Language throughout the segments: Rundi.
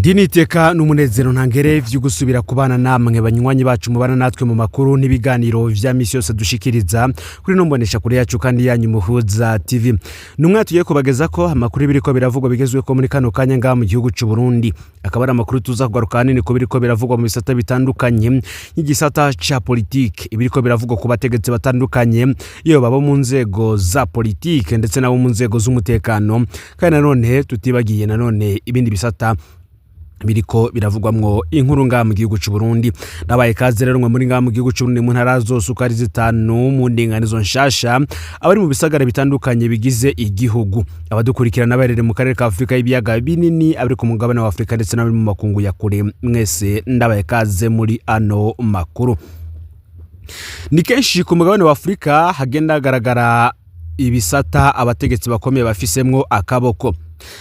Iri ni iteka n'umunezero ntangere vyo gusubira kubana namwe banywanyi bacu mubana natwe mu makuru n'ibiganiro vya misi yose dushikiriza kuri no mbonesha kure yacu kandi yanyu Muhuza TV. Numwe tugiye kubageza ko amakuru biriko biravugwa bigezweho muri kano kanya ngaha mu gihugu c'u Burundi. Akaba ari amakuru tuza kugaruka hanini ku biriko biravugwa mu bisata bitandukanye nk'igisata ca politike, ibiriko biravugwa ku bategetsi batandukanye, iyo babo mu nzego za politike ndetse nabo mu nzego z'umutekano, kandi nanone tutibagiye nanone ibindi bisata biriko biravugwamwo inkuru ngaha mu gihugu c'u Burundi. Nabaye kaze rero mwe muri ngaha mu gihugu c'u Burundi mu ntara zose uko ari zitanu, mu ndinganizo nshasha, abari mu bisagara bitandukanye bigize igihugu, abadukurikirana baherereye mu karere ka Afurika y'ibiyaga binini, abari ku mugabane wa Afurika ndetse n'abari mu makungu ya kure, mwese ndabaye kaze muri ano makuru. Ni kenshi ku mugabane wa Afurika hagenda hagaragara ibisata abategetsi bakomeye bafisemwo akaboko.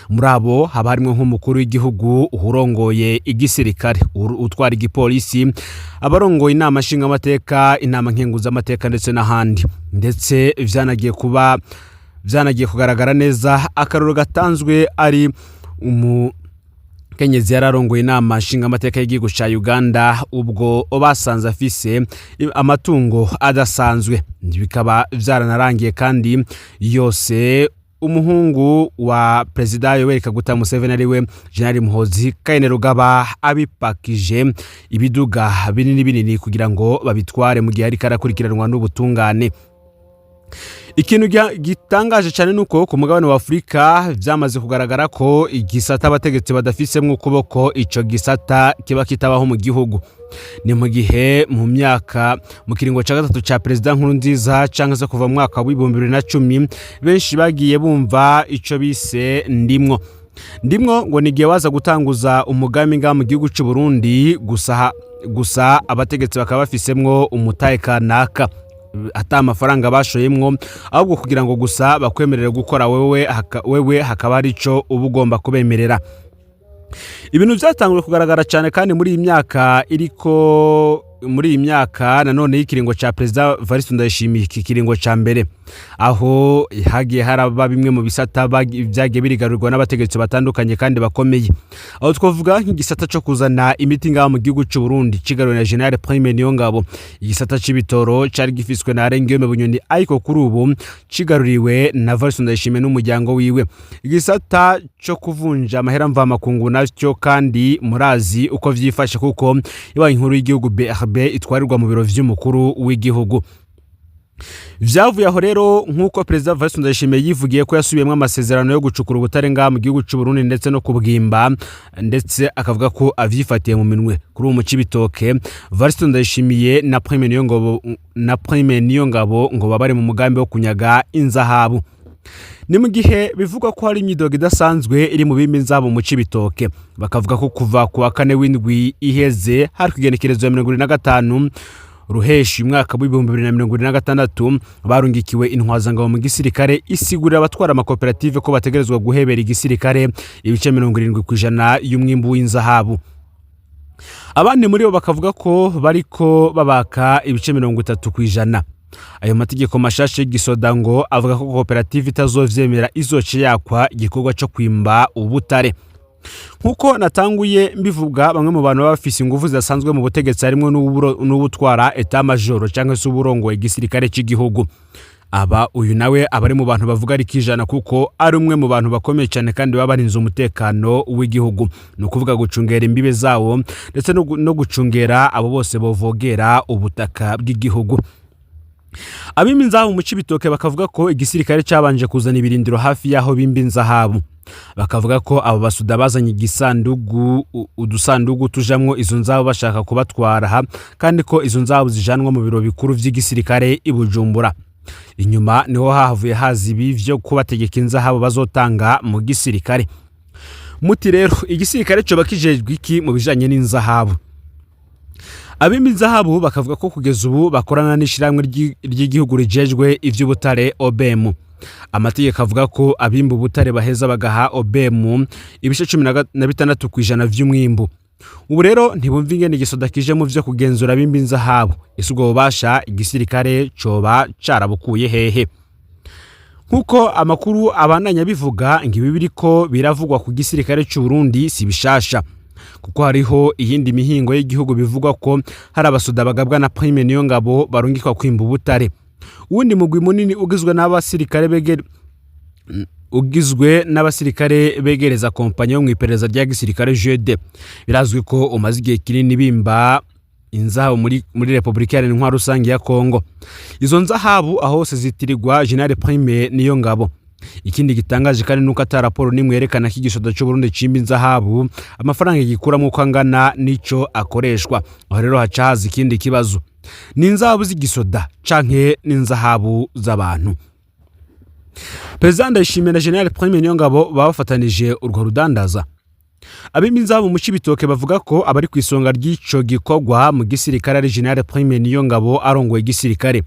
Muri abo haba harimwo nk'umukuru w'igihugu, urongoye igisirikare, utwara igipolisi, abarongoye inama nshingamateka, inama nkenguzamateka ndetse n'ahandi. Ndetse vyanagiye kuba vyanagiye kugaragara neza, akarorero gatanzwe ari umu Kenyezi yararongoye inama nshingamateka y'igihugu ca Uganda, ubwo basanze afise amatungo adasanzwe, bikaba vyaranarangiye kandi yose umuhungu wa Perezida Yoweri Kaguta Museveni, ariwe General Muhoozi Kainerugaba, abipakije ibiduga binini binini kugira ngo babitware mu gihe ariko arakurikiranwa n'ubutungane. Ikintu gitangaje cyane nuko ku mugabane wa Afurika vyamaze kugaragara ko igisata abategetsi badafisemwo ukuboko, ico gisata kiba kitabaho mu gihugu. Ni mu gihe mu myaka mu kiringo ca gatatu ca Perezida Nkurunziza, canke se kuva mu mwaka w'2010, benshi bagiye bumva ico bise ndimwo ndimwo, ngo ni igihe waza gutanguza umugambi ngaha mu gihugu c'u Burundi, gusa gusa abategetsi bakaba bafisemwo umutahe kanaka, ata amafaranga bashoyemwo, ahubwo kugira ngo gusa bakwemerere gukora wewe hakaba hari ico uba ugomba kubemerera. Ibintu byatanguye kugaragara cyane kandi muri iyi myaka iriko, muri iyi myaka nanone y'ikiringo ca Perezida Evariste Ndayishimiye, iki kiringo ca mbere, aho hagiye haraba bimwe mu bisata vyagiye birigarurirwa n'abategetsi batandukanye kandi bakomeye, aho twavuga nk'igisata co kuzana imiti ngaha mu gihugu c'u Burundi kigaruwe na General Prime Niyongabo, igisata c'ibitoro cari gifiswe na Alain Bunyoni ariko kuri ubu cigaruriwe na Evariste Ndayishimiye n'umuryango wiwe, igisata co kuvunja amahera mvamakungu nacyo kandi murazi uko vyifashe, kuko ibanki nkuru y'igihugu BRB itwarirwa mu biro vy'umukuru w'igihugu. Vyavuye aho rero nk'uko Perezida Evariste Ndayishimiye yivugiye ko yasubiyemwo amasezerano yo gucukura ubutare ngaha mu gihugu c'u Burundi ndetse no kubwimba, ndetse akavuga ko avyifatiye mu minwe. Kuri ubu mu Cibitoke, Evariste Ndayishimiye na Prime Niyongabo ngo baba bari mu mugambi wo kunyaga inzahabu. Ni mu gihe bivugwa ko hari imyidogo idasanzwe iri mu bimba inzahabu mu Cibitoke, bakavuga ko kuva ku wa kane w'indwi iheze, hari ku igenekerezo ya 75 Ruheshi umwaka w'2026, barungikiwe intwazangabo mu gisirikare isigurira abatwara amakoperative ko bategerezwa guhebera igisirikare ibice 70% y'umwimbu w'inzahabu. Abandi muri bo bakavuga ko bariko babaka ibice 30%. Ayo mategeko mashasha y'igisoda ngo avuga ko koperative itazovyemera izoca yakwa igikorwa co kwimba ubutare. Nkuko natanguye mbivuga, bamwe mu bantu baba bafise ingufu zidasanzwe mu butegetsi harimwo n'ubutwara état-major cyangwa se uburongoye igisirikare cy'igihugu. Aba uyu nawe aba ari mu bantu bavuga ari kijana, kuko ari umwe mu bantu bakomeye cyane kandi baba barinze umutekano w'igihugu, ni ukuvuga gucungera imbibe zawo ndetse no gucungera abo bose bovogera ubutaka bw'igihugu. Abimba inzahabu mu Cibitoke bakavuga ko igisirikare cyabanje kuzana ibirindiro hafi y'aho bimba inzahabu, bakavuga ko abo basuda bazanye igisandugu, udusandugu tujamwo izo nzahabu bashaka kubatwara aha, kandi ko izo nzahabu zijanwa mu biro bikuru vy'igisirikare i Bujumbura. Inyuma niho hahavuye haza ibi vyo kubategeka inzahabu bazotanga mu gisirikare. Muti rero igisirikare coba kijejwe iki mu bijanye n'inzahabu? Abimba inzahabu bakavuga ko kugeza ubu bakorana n'ishirahamwe ry'igihugu rijejwe ivy'ubutare, OBM. Amategeko avuga ko abimba ubutare baheza bagaha OBM ibice 16% vy'umwimbu. Ubu rero ntibumva ingene igisoda kije mu vyo kugenzura abimba inzahabu. Ese ubwo bubasha igisirikare coba carabukuye hehe? Nk'uko amakuru abandanya bivuga, ngo ibi biriko biravugwa ku gisirikare c'u Burundi si bishasha. Kuko hariho iyindi mihingo y'igihugu bivugwa ko hari abasoda bagabwa na Prime Niyongabo barungikwa kwimba ubutare. Uwundi mugwi munini ugizwe n'abasirikare begereza kompanyi yo mu iperereza rya gisirikare JD. Birazwi ko umaze igihe kinini bimba inzahabu muri Repubulika Iharanira Intwaro Rusange ya Kongo. Izo nzahabu aho hose zitirirwa General Prime Niyongabo. Ikindi gitangaje kandi nuko ata raporo nimwe yerekana ko igisoda c'u Burundi cimba inzahabu, amafaranga gikuramo uko angana n'ico akoreshwa. Aho rero haca haza ikindi kibazo: ni inzahabu z'igisoda canke n'inzahabu z'abantu? Perezida Ndayishimiye na General Prime Niyongabo baba bafatanije urwo rudandaza. Abimba inzahabu mu Cibitoke bavuga ko abari ku isonga ry'ico gikorwa mu gisirikare ari General Prime Niyongabo arongoye igisirikare,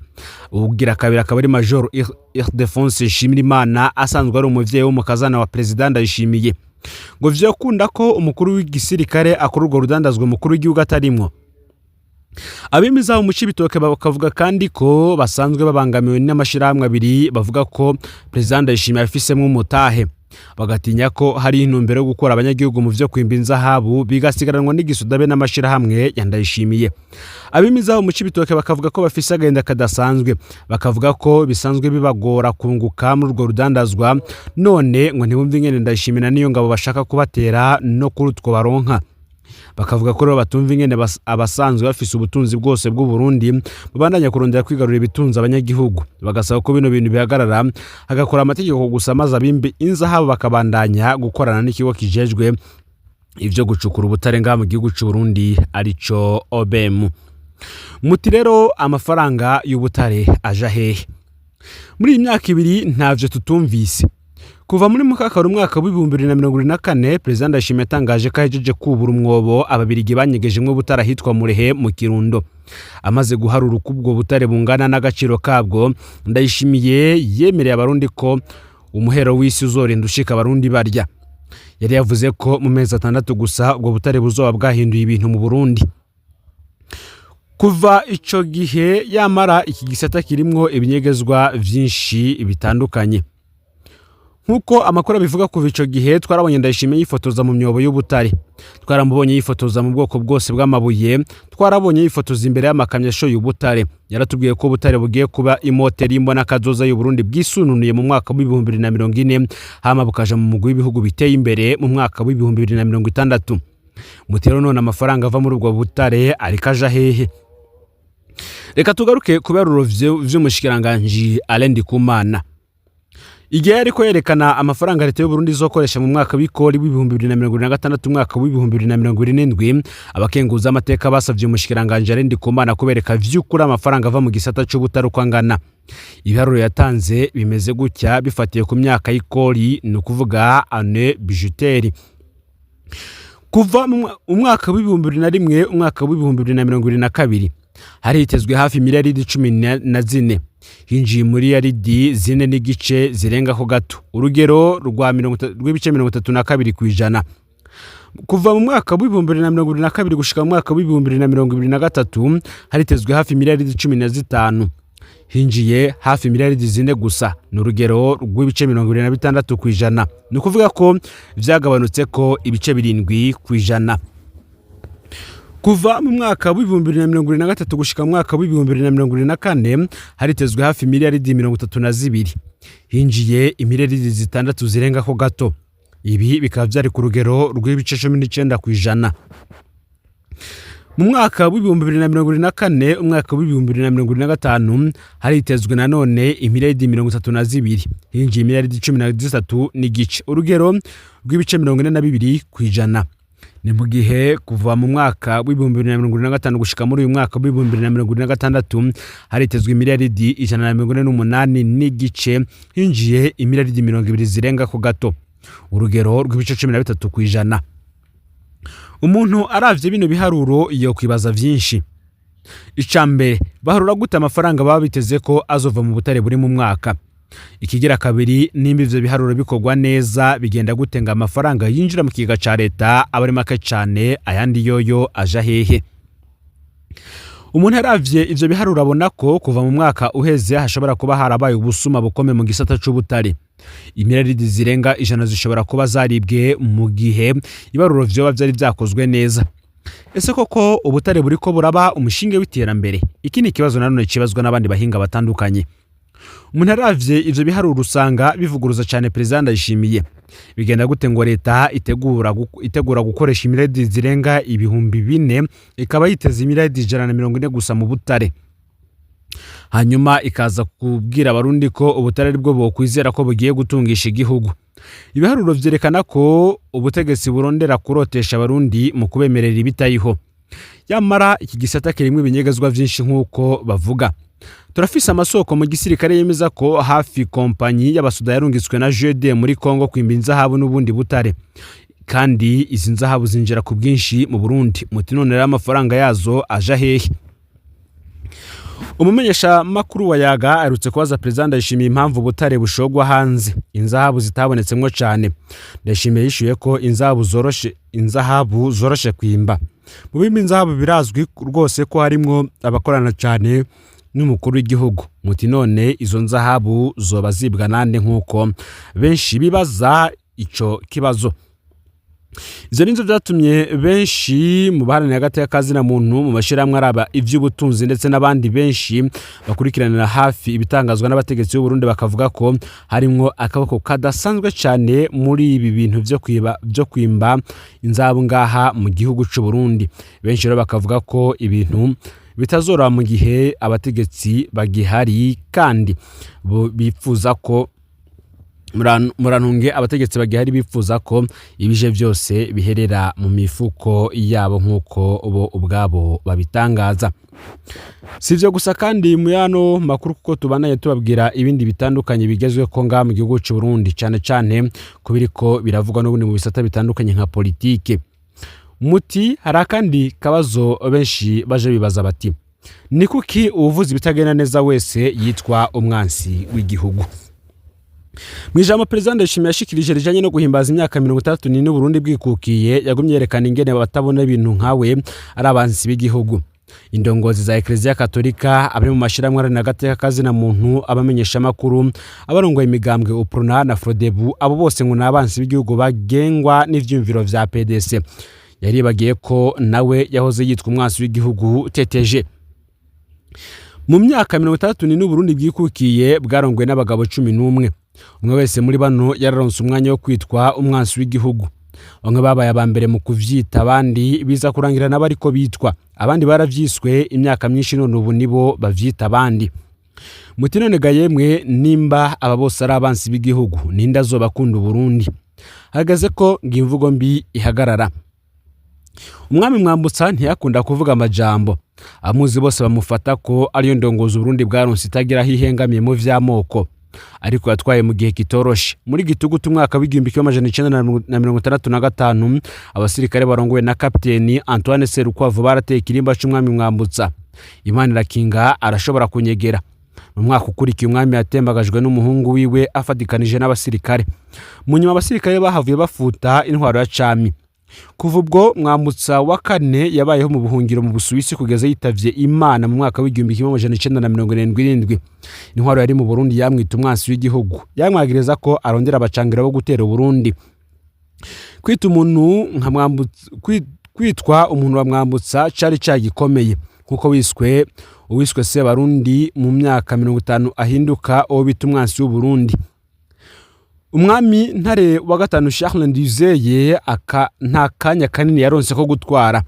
ubugira kabiri akaba ari Major Ildefonse Nshimirimana, asanzwe ari umuvyeyi w'umukazana wa Perezida Ndayishimiye. Ngo vyokunda ko umukuru w'igisirikare akora urwo rudandazwa umukuru w'igihugu atarimwo? Abimba inzahabu mu Cibitoke bakavuga kandi ko basanzwe babangamiwe n'amashirahamwe abiri bavuga ko Perezida Ndayishimiye afisemwo umutahe, bagatinya ko hari intumbero yo gukura abanyagihugu mu vyo kwimba inzahabu, bigasigaranwa n'igisoda be n'amashirahamwe ya Ndayishimiye. Abimba inzahabu mu Cibitoke bakavuga ko bafise agahinda kadasanzwe, bakavuga ko bisanzwe bibagora kunguka muri urwo rudandazwa, none ngo ntibumve ingene Ndayishimiye na Niyongabo bashaka kubatera no kuri utwo baronka. Bakavuga ko rero batumva ingene abasanzwe bafise ubutunzi bwose bw'u Burundi babandanya kurondera kwigarurira ibitunze abanyagihugu, bagasaba ko bino bintu bihagarara, hagakora amategeko gusa, maze abimbi inzahabu bakabandanya gukorana n'ikigo kijejwe ivyo gucukura ubutare ngaha mu gihugu c'u Burundi, arico OBM. Muti rero amafaranga y'ubutare aja hehe? Muri iyi myaka 2 ntavyo tutumvise. Kuva muri mukakaro umwaka w'2024, Perezida Ndayishimiye yatangaje ko ahejeje kubura umwobo Ababirigi banyegejemwo ubutare ahitwa Murehe mu Kirundo. Amaze guharura uko ubwo butare bungana n'agaciro kabwo, Ndayishimiye yemereye Abarundi ko umuhero w'isi uzorinda ushika Abarundi barya. Yari yavuze ko mu mezi 6 gusa ubwo butare buzoba bwahinduye ibintu mu Burundi. Kuva ico gihe yamara iki gisata kirimwo ibinyegezwa vyinshi bitandukanye. Nk'uko amakuru abivuga, kuva ico gihe twarabonye Ndayishimiye yifotoza mu myobo y'ubutare, twaramubonye yifotoza mu bwoko bwose bw'amabuye, twarabonye yifotoza imbere y'amakamyo ashoye ubutare. Yaratubwiye ko ubutare bugiye kuba imoteri y'imbonakazoza y'Uburundi bwisununuye mu mwaka w'2040, hama bukaja mu mugwi w'ibihugu biteye imbere mu mwaka w'2060. Mutero none amafaranga ava muri ubwo butare ariko aja hehe? Reka tugaruke ku biharuro vy'umushikiranganji Alain Ndikumana. Igihe yariko yerekana amafaranga leta y'Uburundi izokoresha mu mwaka w'ikori w'2026, umwaka w'2027, abakenguza amateka basavye umushikiranganji Alain Ndikumana kubereka vy'ukuri amafaranga ava mu gisata c'ubutare uko angana. Ibiharuro yatanze bimeze gutya bifatiye ku myaka y'ikori, ni ukuvuga année budgétaire: kuva mu umwaka w'2001, umwaka w'2022, haritezwe hafi miliyaridi 14, hinjiye miliyaridi 4.5 zirengako gato, urugero rw'ibice 32%. Kuva mu mwaka w'2022 gushika mu mwaka w'2023, haritezwe hafi miliyaridi 15, hinjiye hafi miliyaridi 4 gusa, ni urugero rw'ibice 26%, ni ukuvuga ko vyagabanutse ko ibice 7%. Kuva mu mwaka w'2023 gushika mu mwaka w'2024, haritezwe hafi miliyaridi 32, hinjiye imiliyaridi 6 zirengako gato, ibi bikaba vyari ku rugero rw'ibice 19%. Mu mwaka w'2024, umwaka w'2025, haritezwe nanone imiliyaridi 32, hinjiye imiliyaridi 13.5, urugero rw'ibice 42%. Ni mu gihe kuva mu mwaka w'2025 gushika muri uyu mwaka w'2026, haritezwe imiliyaridi 148.5, hinjiye imiliyaridi 20 zirengako gato, urugero rw'ibice 13%. Umuntu aravye bino biharuro yokwibaza vyinshi. Ica mbere, baharura gute amafaranga baba biteze ko azova mu butare buri mu mwaka? Ikigira kabiri, nimba ivyo biharuro bikorwa neza, bigenda gute ngo amafaranga yinjira mu kigega ca leta aba ari make cane? Ayandi yoyo aja hehe? Umuntu yaravye ivyo biharuro abona ko kuva mu mwaka uheze hashobora kuba harabaye ubusuma bukomeye mu gisata c'ubutare. Imiraridi zirenga 100 zishobora kuba zaribwe mu gihe ibaruro vyoba vyari vyakozwe neza. Ese koko ubutare buriko buraba umushinge w'iterambere? Iki ni ikibazo nanone kibazwa n'abandi bahinga batandukanye. Umuntu aravye ivyo biharuro usanga bivuguruza cane Perezida Ndayishimiye. Bigenda gute ngo leta itegura gukoresha imiraridi zirenga 4000 ikaba yiteze imiraridi 140 gusa mu butare, hanyuma ikaza kubwira Abarundi ko ubutare aribwo bokwizera ko bugiye gutungisha igihugu? Ibiharuro vyerekana ko ubutegetsi burondera kurotesha Abarundi mu kubemerera ibitayiho, yamara iki gisata kirimwo ibinyegezwa vyinshi nk'uko bavuga. Turafise amasoko mu gisirikare yemeza ko hafi kompanyi y'abasuda yarungitswe na GD muri Kongo kwimba inzahabu n'ubundi butare, kandi izi nzahabu zinjira ku bwinshi mu Burundi. Muti none rero amafaranga yazo aja hehe? Umumenyesha makuru wa Yaga aherutse kubaza Perezida Ndayishimiye impamvu ubutare bushogwa hanze inzahabu zitabonetsemwo cane. Ndayishimiye yishuye ko inzahabu zoroshe kwimba. Mu bimba inzahabu birazwi rwose ko harimwo abakorana cane n'umukuru w'igihugu. Muti none izo nzahabu zoba zibwa nande, nk'uko benshi bibaza ico kibazo? Ivyo nivyo vyatumye benshi mu baharanira agateka kazina muntu, mu mashirahamwe araba ivy'ubutunzi, ndetse n'abandi benshi bakurikiranira hafi ibitangazwa n'abategetsi b'u Burundi bakavuga ko harimwo akaboko kadasanzwe cane muri ibi bintu vyo kwiba, vyo kwimba inzahabu ngaha mu gihugu c'u Burundi. Benshi rero bakavuga ko ibintu bitazoroha mu gihe abategetsi bagihari, kandi bifuza ko murantunge, abategetsi bagihari bifuza ko ibije byose biherera mu mifuko yabo, nk'uko bo ubwabo babitangaza. Si ivyo gusa kandi mu yano makuru, kuko tubandanye tubabwira ibindi bitandukanye bigezweho ngaha mu gihugu c'u Burundi, cane cane ku biriko biravugwa n'ubundi mu bisata bitandukanye nka politike. Muti hari akandi kabazo benshi baje bibaza bati: ni kuki uwuvuza ibitagenda neza wese yitwa umwansi w'igihugu? Mu ijambo Perezida Ndayishimiye yashikirije rijanye no guhimbaza imyaka 64 Burundi bwikukiye, yagumye yerekana ingene batabona ibintu nkawe ari abansi b'igihugu. Indongozi za Ekleziya Katolika, abari mu mashirahamwe aharanira agateka kazina muntu, abamenyeshamakuru, abarongoye imigambwe Uprona na Frodebu, abo bose ngo ni abansi b'igihugu bagengwa n'ivyiyumviro vya PDC. Yaribagiye ko nawe yahoze yitwa umwansi w'igihugu TTG. Mu myaka 64 Uburundi bwikukiye bwarongowe n'abagabo 11. Umwe wese muri bano yararonse umwanya wo kwitwa umwansi w'igihugu. Bamwe babaye aba mbere mu kuvyita, abandi biza kurangira nabo ariko bitwa. Abandi baravyiswe imyaka myinshi, none ubu nibo bavyita abandi. Muti none ga yemwe, nimba aba bose ari abansi b'igihugu, ninde azobakunda Uburundi? Hageze ko ngo imvugo mbi ihagarara. Umwami Mwambutsa ntiyakunda kuvuga amajambo. Amuzi bose bamufata ko ariyo ndongozi Uburundi bwaronse itagira aho ihengamiye mu vy'amoko, ariko yatwaye mu gihe kitoroshe. Muri gitugutu umwaka w'1965, abasirikare barongowe na kapiteni Antoine Serukwavu barateye ikirimba c'umwami Mwambutsa. Imana irakinga arashobora kunyegera. Mu mwaka ukurikiye umwami yatembagajwe n'umuhungu wiwe afatikanije n'abasirikare. Mu nyuma abasirikare bahavuye bafuta intwaro ya cami. Kuva ubwo Mwambutsa wa kane yabayeho mu buhungiro mu Busuwisi kugeza yitavye Imana mu mwaka w'1977. Intwaro yari mu Burundi yamwita umwansi w'igihugu, yamwagiriza ko arondera abacangira bo gutera Uburundi. Kwita umuntu nka Mwambutsa, kwitwa umuntu wa Mwambutsa cari cagikomeye nkuko wiswe uwiswe Sebarundi mu myaka 50 ahinduka uwo bita umwansi w'Uburundi. Umwami Ntare wa gatanu Charles Ndizeye aka nta kanya kanini yaronse ko gutwara,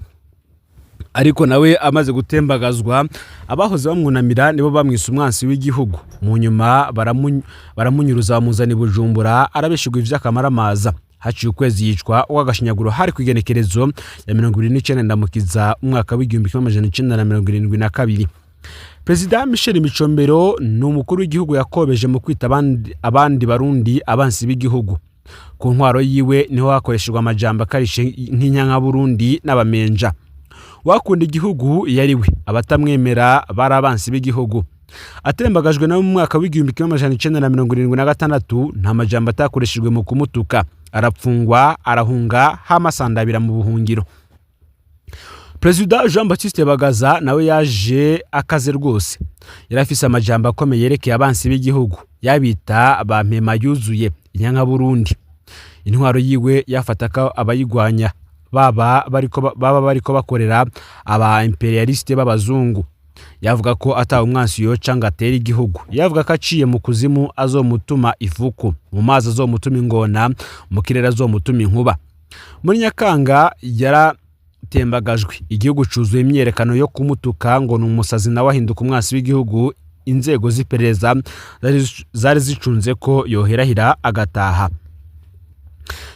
ariko nawe amaze gutembagazwa abahoze bamwunamira nibo bamwise umwansi w'igihugu. Mu nyuma baramunyuruza bamuzana i Bujumbura, arabeshigwa ivy'akamaramaza. Haciye ukwezi yicwa urw'agashinyaguro, hari ku igenekerezo ya 29 Ndamukiza umwaka w'1972. Perezida Michel Micombero ni umukuru w'igihugu yakobeje mu kwita abandi Barundi abansi b'igihugu. Ku ntwaro yiwe niho hakoreshejwe amajambo akarishe nk'inyankaburundi n'abamenja. Wakunda igihugu yari we, abatamwemera bari abansi b'igihugu. Atembagajwe nawe mu mwaka w'1976, nta majambo atakoreshejwe mu kumutuka. Arapfungwa, arahunga, hama asandabira mu buhungiro. Perezida Jean Baptiste Bagaza nawe yaje akaze rwose. Yari afise amajambo akomeye yerekeye abansi b'igihugu, yabita ba mpema yuzuye inyankaburundi. Intwaro yiwe yafata ko abayigwanya baba bariko bakorera aba impérialistes b'abazungu. Yavuga ko ata umwansi yoca ngo atere igihugu. Yavuga ko aciye mu kuzimu azomutuma ifuku, mu mazi azomutuma ingona, mu kirere azomutuma inkuba. Muri Nyakanga yaratembagajwe, igihugu cuzuye imyiyerekano yo kumutuka ngo ni umusazi, nawe ahinduka umwansi w'igihugu. Inzego z'iperereza zari zicunze ko yoherahira agataha.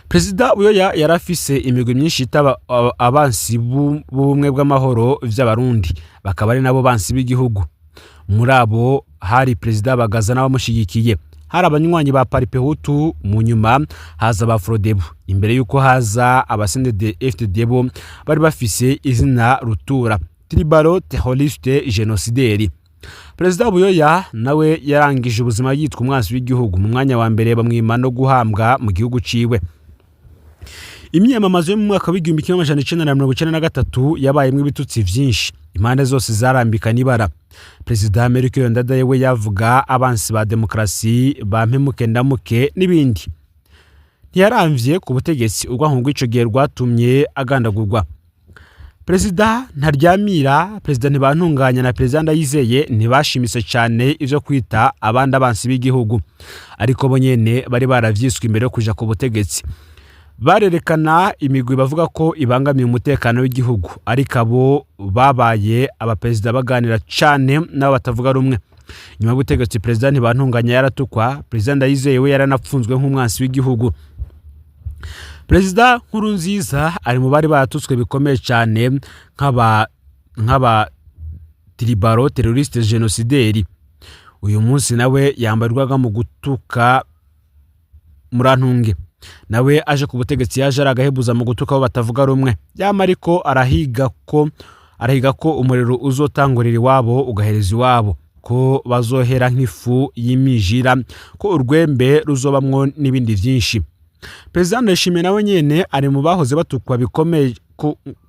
Perezida Buyoya yari afise imigwi myinshi itaba abansi b'ubumwe bw'amahoro vy'Abarundi, bakaba ari nabo bansi b'igihugu. Muri abo hari Perezida Bagaza n'abamushigikiye, hari abanywanyi ba Palipehutu, mu nyuma haza ba Frodebu, imbere y'uko haza aba CNDD FDD, bo bari bafise izina rutura tribalo terroriste génocidaire. Perezida Buyoya nawe yarangije ubuzima yitwa umwansi w'igihugu. Mu mwanya wa mbere bamwima no guhambwa mu gihugu ciwe. Imyiyamamazo yo mu mwaka w'1993 yabayemwo ibitutsi vyinshi, impande zose zarambikana ibara. Perezida Melchior Ndadaye we yavuga abansi ba demokarasi, ba mpemuke ndamuke n'ibindi. Ntiyaramvye ku butegetsi, urwanko rw'ico gihe rwatumye agandagurwa. Perezida Ntaryamira, Perezida Ntibantunganya na Perezida Ndayizeye ntibashimise cyane ivyo kwita abandi abansi b'igihugu, ariko bo nyene bari baravyiswe imbere yo kuja ku butegetsi. Barerekana imigwi bavuga ko ibangamiye umutekano w'igihugu, ariko abo babaye abaperezida baganira cane n'abo batavuga rumwe. Nyuma y'ubutegetsi, Perezida Ntibantunganya yaratukwa, Perezida Ndayizeye we yaranapfunzwe nk'umwansi w'igihugu. Perezida Nkurunziza ari mu bari baratutswe bikomeye cyane nk'aba tribalo terroriste génocidaire. Uyu munsi nawe yambarwaga mu gutuka murantunge. Nawe aje ku butegetsi yaje ari agahebuza mu gutuka abo batavuga rumwe. Yama ariko arahiga ko umuriro uzotangurira iwabo ugahereza iwabo, ko bazohera nk'ifu y'imijira, ko urwembe ruzobamwo n'ibindi byinshi. Perezida Ndayishimiye nawe nyene ari mu bahoze batukwa bikomeye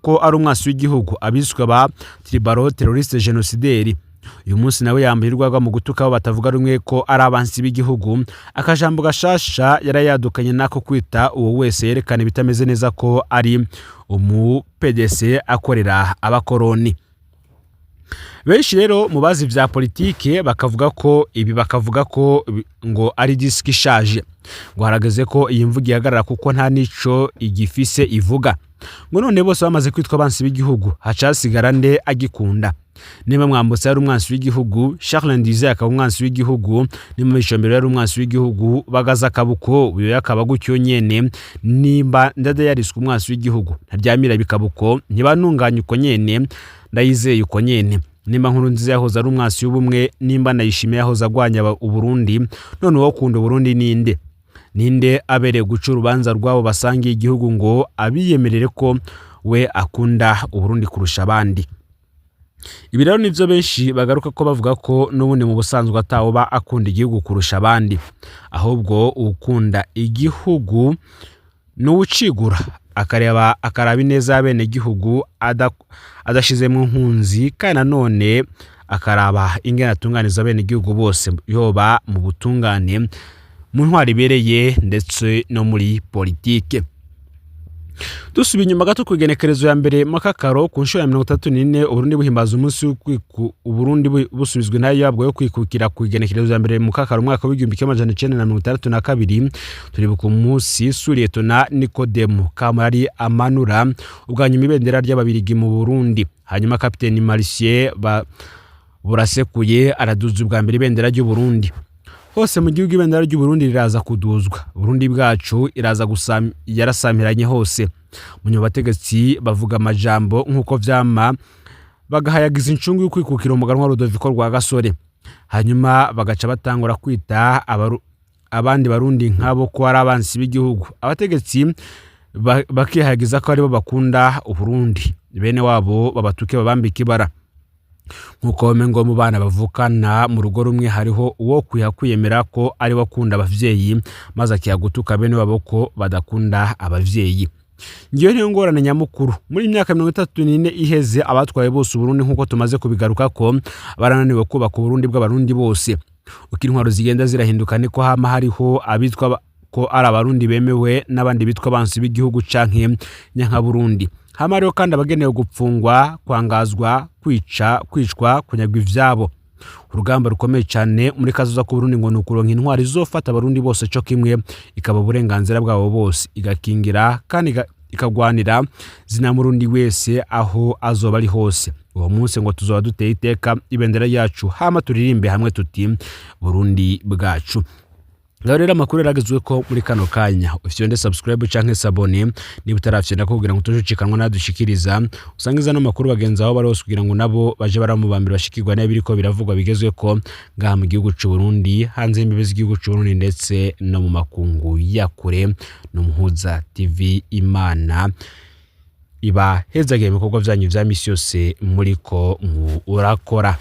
ko ari umwasi w'igihugu, abiswe ba tribalo terroriste génocidaire. Uyu munsi nawe yambaye urwagwa mu gutuka abo batavuga rumwe ko ari abansi b'igihugu. Akajambo gashasha yarayadukanye nako kwita uwo wese yerekana ibitameze neza ko ari umu PDC akorera abakoroni. Benshi rero mu bazi vya politike bakavuga ko ngo ari disque ishaje, ngo harageze ko iyi mvugo ihagarara kuko nta nico igifise ivuga. Ngo none bose bamaze kwitwa abansi b'igihugu, haca hasigara nde agikunda? Niba Mwambutsa yari umwansi w'igihugu, Charles Ndizeye akaba umwansi w'igihugu, niba Micombero yari umwansi w'igihugu, Bagaza akabuko, Buyoya akaba gutyo nyene, nimba Ndadaye yariswe umwansi w'igihugu, Ntaryamira bikabuko, Ntibantunganya uko nyene, Ndayizeye uko nyene, nimba Nkurunziza yahoze ari umwansi w'ubumwe, nimba Ndayishimiye yahoze agwanya Uburundi, none uwo ukunda Uburundi ninde? Ninde abereye guca urubanza rw'abo basangiye igihugu ngo abiyemerere ko we akunda Uburundi kurusha abandi? Ibi rero nivyo benshi bagaruka ko bavuga ko n'ubundi mu busanzwe atawoba akunda igihugu kurusha abandi, ahubwo ukunda igihugu ni uwucigura akareba, akaraba ineza y'abenegihugu adashizemwo nkunzi, kandi nanone akaraba ingene atunganiza abenegihugu bose, yoba mu butungane, mu ntwaro ibereye, ndetse no muri politike. Dusubiye inyuma gato, ku igenekerezo ya mbere Makakaro, ku nshuro ya 34 Uburundi buhimbaza umunsi Uburundi busubizwa intahe yabwo yo kwikukira, ku igenekerezo ya mbere Mukakaro umwaka w'1962, turibuka umunsi sous-lieutenant Nikodemu Kamurari amanura ubwa nyuma ibendera ry'Ababirigi mu Burundi. Hanyuma kapiteni Marcier Burasekuye araduza ubwa mbere ibendera ry'Uburundi. Hose mu gihugu ibendera ry'Uburundi riraza kuduzwa. Burundi bwacu iraza yarasamiranye hose. Mu nyuma abategetsi bavuga amajambo nk'uko vyama, bagahayagiza incungu yo kwikukira umuganwa Rudoviko Rwagasore, hanyuma bagaca batangura kwita abandi Barundi nk'abo ko ari abansi b'igihugu. Abategetsi bakihayagiza ko aribo bakunda Uburundi, bene wabo babatuke, babambike ibara, nk'uko ngo mu bana bavukana mu rugo rumwe hariho uwo kwiha kwiyemera ko ari we akunda abavyeyi, maze akiha gutuka bene wabo ko badakunda abavyeyi. Ngiyo niyo ngorane nyamukuru. Muri iyi myaka 34 iheze, abatwaye bose Uburundi, nk'uko tumaze kubigaruka, ko barananiwe kubaka Uburundi bw'Abarundi bose. Uko intwaro zigenda zirahinduka, niko hama hariho abitwa ko ari Abarundi bemewe n'abandi bitwa abansi b'igihugu canke nyankaburundi. Hama hariho kandi abagenewe gupfungwa, kwangazwa, kwica, kwicwa, kunyagwa ivyabo. Urugamba rukomeye cyane muri kazoza k'Uburundi ngo ni ukuronka intwari izofata Abarundi bose co kimwe, ikaba uburenganzira bwabo bose, igakingira kandi ikagwanira zina Murundi wese aho azoba ari hose. Uwo munsi ngo tuzoba duteye iteka ibendera yacu, hama turirimbe hamwe tuti: "Burundi bwacu." Ngaho rero amakuru yaragezwe ko muri kano kanya. Ufyonde subscribe canke s'abonner niba utarafyonda, kugira ngo utojucikanwa nadushikiriza. Usangiza no makuru bagenzi aho bari hose, kugira ngo nabo baje baramubambira bashikirwa n'ibiriko biravugwa bigezwe ko ngaha mu gihugu c'u Burundi, hanze y'imbibe z'igihugu c'u Burundi, ndetse no mu makungu ya kure. N'Umuhuza TV. Imana ibahezagiye ibikorwa vyanyu vya misi yose muriko murakora.